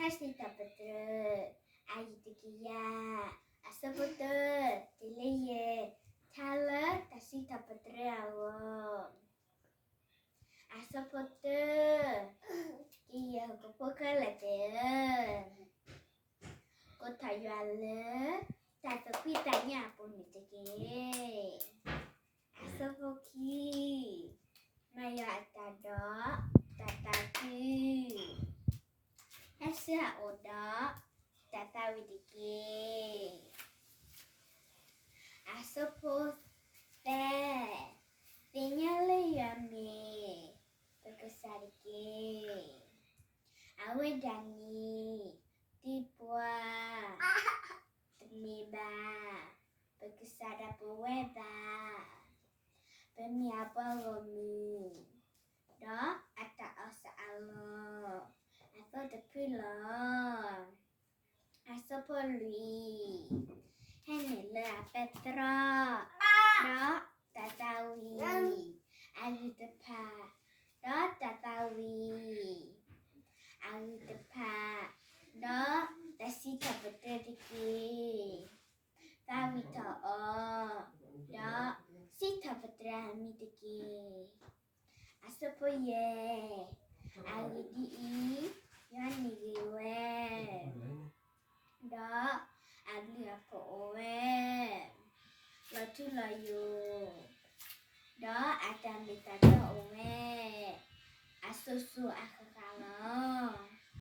တၢ်စံးထီၣ်ပတြၢၤ အဂ့ၢ်တကယၤ, အဆၢဖိတၢ, တုၤလၢယထါလၢတၢ်စံးထီၣ်ပတြၢၤအဂီၢ်, အဆၢဖိတၢ, ကယဲၢ်ဟီၣ်ခိၣ်ဖိခဲလၢာ်သ့ၣ်ဧၢ, ကိးထီၣ်ယွၤလၢ တၢ်သးကွံတၢ်ညၣ်အပူၤန့ၣ်တက့ၢ်. အဆၢဖိခံ, မၤယွၤအတၢ်ဒီး တၢ်သးခု, ဟဲဆူအအိၣ်ဒီး တၢ်သးဝံၣ်တက့ၢ်. အဆၢဖိသၢ, သ့ၣ်ညါလၢယွၤမ့ၢ် ပကစၢ်တက့ၢ်. အဝဲဒၣ်န့ၣ် သံပှၢ် တမ့ၢ်ဘၣ်, ပကစၢ်ဒၣ်ပဝဲဘၣ်, ပမ့ၢ်အပှၤဂီၢ်မုၢ် ဒီးအတၢ်အီၣ်စးအလီၢ် အသီတဖုလီၤ. အဆၢဖိလွံၢ်, ဟဲနုာ်လၢအပဲတြီ ဒီးတၢ်သးဝံၣ် အဂံၢ်တဖၣ်, ဒီးတၢ်သးဝံၣ် အဂံၢ်တဖၣ်, ဒီးတၢ်စံးထီၣ်ပတြၢၤတက့ၢ်. သးဝံၣ်ထီၣ်အီၤ, ဒီးစံးထီၣ်ပတြၢၤအမံၤတက့ၢ်. အဆၢဖိယဲၢ်, အဂ့ၢ်ဒ်အံၤ, ယွၤန့ၢ်ဂ့ၤဝဲ, ဒီးအဘျုးအဖှိၣ်အိၣ်ဝဲ, လီၤထူလီၤယိာ်, ဒီးအတၢ်မ့ၢ်တၢ်တီအိၣ်ဝဲ အစိၤစိၤအဃၣ်ဃၣ်လီၤ.